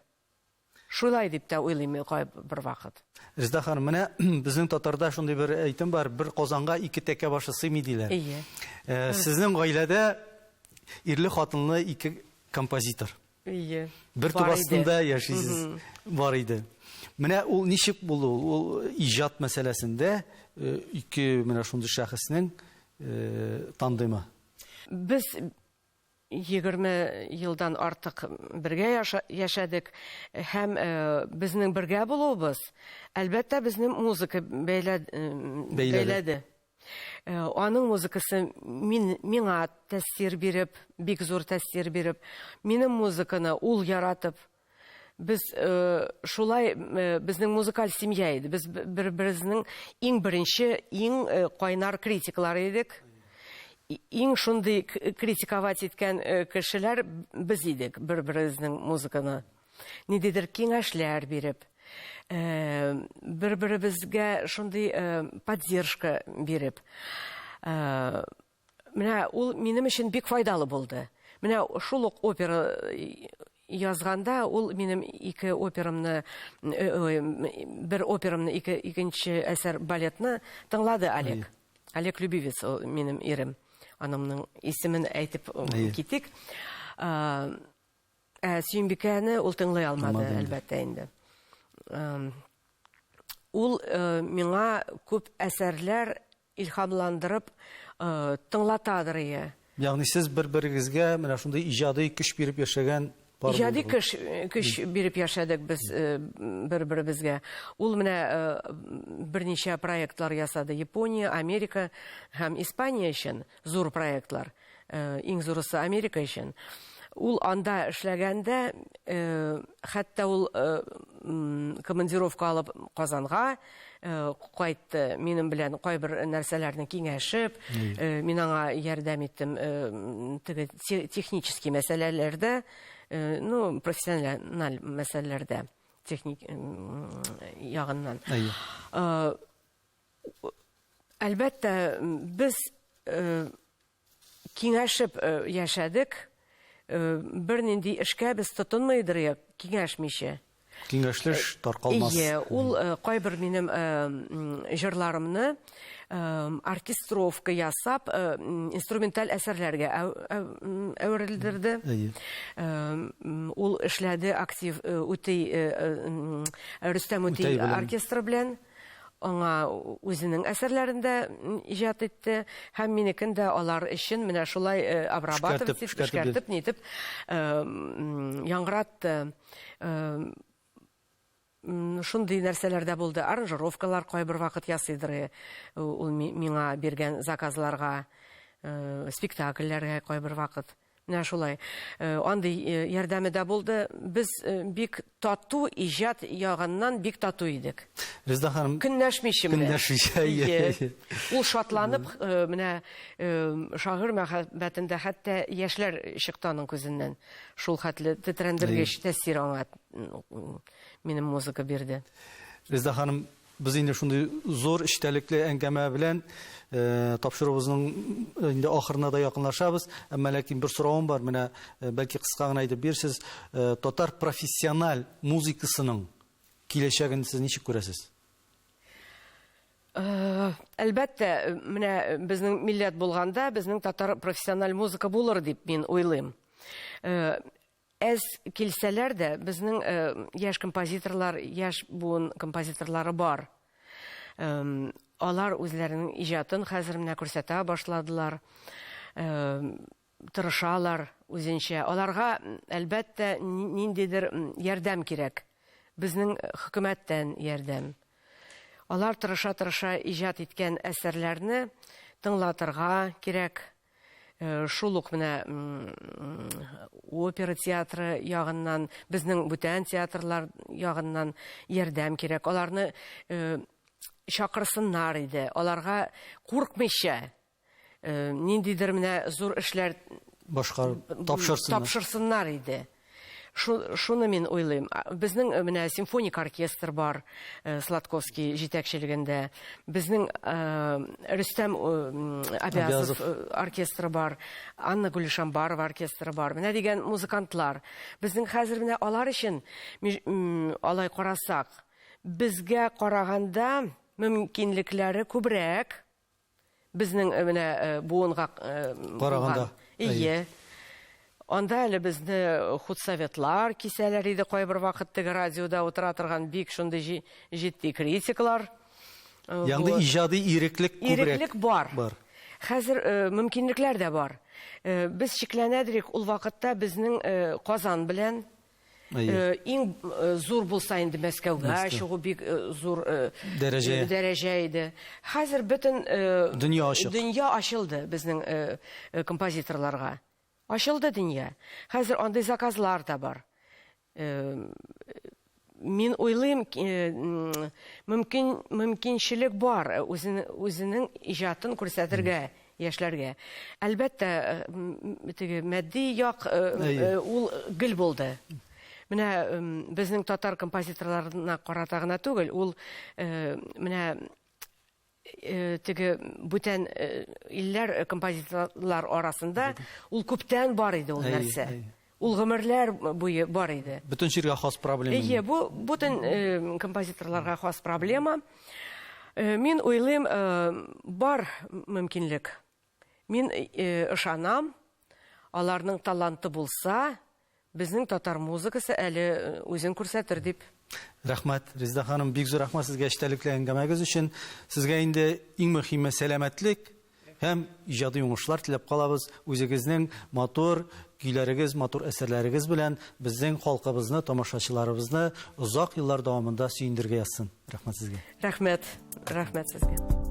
Шулай дип тә уйлыйм мин кайбер вакыт. Резеда ханым, менә безнең татарда шундый бер әйтем бар, бер казанга ике тәкә башы сыймый диләр. Әйе. Сезнең гаиләдә ирле-хатынлы ике композитор. Ие. Бер түбә астында яшисез. Бар иде. Менә ул ничек булды ул? Ул иҗат мәсьәләсендә ике менә шундый шәхеснең тандемы. Без 20 елдан артык бергә яшәдек һәм безнең бергә булуыбыз, әлбәттә, безне музыка бәйләде. Аның музыкасы мин, миңа тәэсир биреп, бик зур тәэсир биреп, минем музыканы ул яратып, без шулай безнең музыкаль семья иде. Без бер-беребезнең иң беренче, иң кайнар критиклары идек. Иң шундый критиковать иткән кешеләр без идек бер-беребезнең музыканы. Ниндидер киңәшләр биреп, бер-беребезгә шундый поддержка биреп. Менә ул минем өчен бик файдалы булды. Менә шул ук опера язганда ул минем ике операмны, бер операмны, ике, икенче әсәр балетны тыңлады Олег. Олег Любивец ул минем ирем. Анамның исемен әйтеп китик. Ә Сөембикәне ул тыңлый алмады, әлбәттә инде. Ул миңа күп әсәрләр илһамландырып тыңлатадыр ие. Ягъни сез бер-берегезгә менә шундый иҗади көч биреп яшәгән пар Иҗади көч, көч биреп яшәдек без бер-беребезгә. Ул менә берничә проектлар ясады. Япония, Америка һәм Испания өчен зур проектлар. Иң зурысы Америка өчен. Ул анда эшләгәндә, хәтта ул командировка алып Казанга кайтты, минем белән кайбер нәрсәләрне киңәшеп, мин аңа ярдәм иттем теге технический мәсьәләләрдә, ну, профессиональ мәсьәләләрдә, техник ягыннан. Әлбәттә, без киңәшеп яшәдек. Бернинди эшкә без тотынмыйдыр киңәшмичә. Киңәшлеш таркалмас. Ие, ул кайбер минем җырларымны оркестровка ясап, инструменталь әсәрләргә әверелдерде. Ул эшләде актив Үти Рөстәм Үти оркестры белән. Аңа үзенең әсәрләрен дә иҗат итте һәм минекен дә алар өчен менә шулай обрабатывать итеп, эшкәртеп, нитеп яңгыратты. Шундый нәрсәләр дә булды. Аранжировкалар кайбер вакыт ясыйдыр ул миңа биргән заказларга, спектакльләргә кайбер вакыт. Менә шулай. Андый ярдәме дә булды. Без бик тату, иҗат ягыннан бик тату идек. Резда ханым. Көнләшмичә менә. Көнләшмичә, әйе. Ул шатланып, менә шагыйрь мәхәббәтендә хәтта яшьләр чыкты аның күзеннән. Шул хәтле тетрәндергеч тәэсир аңа минем музыка бирде. Резда ханым, Без инде шундый зур эчтәлекле әңгәмә белән э, тапшыруыбызның э, инде ахырына да якынлашабыз. Әмма ләкин бер соравым бар, менә э, бәлки кыска гына әйтеп бирсез, татар профессиональ музыкасының киләчәген сез ничек күрәсез? Әлбәттә, менә безнең милләт булганда, безнең татар профессиональ музыка булыр дип мин уйлыйм. Әз килсәләр дә, безнең яшь композиторлар, яшь буын композиторлары бар. Алар үзләренең иҗатын хәзер менә күрсәтә башладылар. Тырышалар үзенчә. Аларга, әлбәттә, ниндидер ярдәм кирәк. Безнең хөкүмәттән ярдәм. Алар тырыша-тырыша иҗат иткән әсәрләрне тыңлатырга кирәк. Шул ук менә опера театры ягыннан, безнең бүтән театрлар ягыннан ярдәм кирәк. Аларны чакырсыннар иде. Аларга куркмыйча ниндидер менә зур эшләр башкарып тапшырсыннар. Тапшырсыннар иде. Шуны мин уйлыйм. Безнең э, менә симфоник оркестр бар э, Сладковский җитәкчелегендә. Безнең э, Рөстәм Абязов оркестры бар, Анна Гулишамбарова оркестры бар. Менә дигән музыкантлар. Безнең хәзер менә алар өчен алай карасак, безгә караганда мөмкинлекләре күбрәк. Безнең э, менә э, буынга э, караганда. Ие. Анда әле безне худсоветлар кисәләр иде кайбер вакыт теге радиода утыра торган бик шундый җитди критиклар. Ягъни иҗади иреклек күбрәк. Иреклек бар. Бар. Хәзер мөмкинлекләр дә бар. Без чикләнәдерик ул вакытта безнең Казан белән иң зур булса инде Мәскәүгә чыгу бик зур дәрәҗә дәрәҗә иде. Хәзер бөтен дөнья ачык. Дөнья ачылды безнең композиторларга. Ачылды дөнья. Хәзер андый заказлар да бар. Мин уйлыйм, мөмкин мөмкинчелек бар үзен үзенең иҗатын күрсәтергә яшьләргә. Әлбәттә, теге матди як ул гел булды. Менә безнең татар композиторларына карата гына түгел, ул менә теге бүтән илләр композиторлар арасында ул күптән бар иде ул нәрсә. Ул гомерләр буе бар иде. Бөтен җиргә хас проблема. Әйе, бу бүтән композиторларга хас проблема. Мин уйлыйм, бар мөмкинлек. Мин ышанам, аларның таланты булса, безнең татар музыкасы әле үзен күрсәтер дип. Рәхмәт, Резеда ханым, бик зур рәхмәт сезгә эчтәлекле әңгәмәгез өчен. Сезгә инде иң мөһиме сәламәтлек һәм иҗади уңышлар теләп калабыз. Үзегезнең матур көйләрегез, матур әсәрләрегез белән безнең халкыбызны, тамашачыларыбызны озак еллар дәвамында сөендерергә язсын. Рәхмәт сезгә. Рәхмәт, рәхмәт сезгә.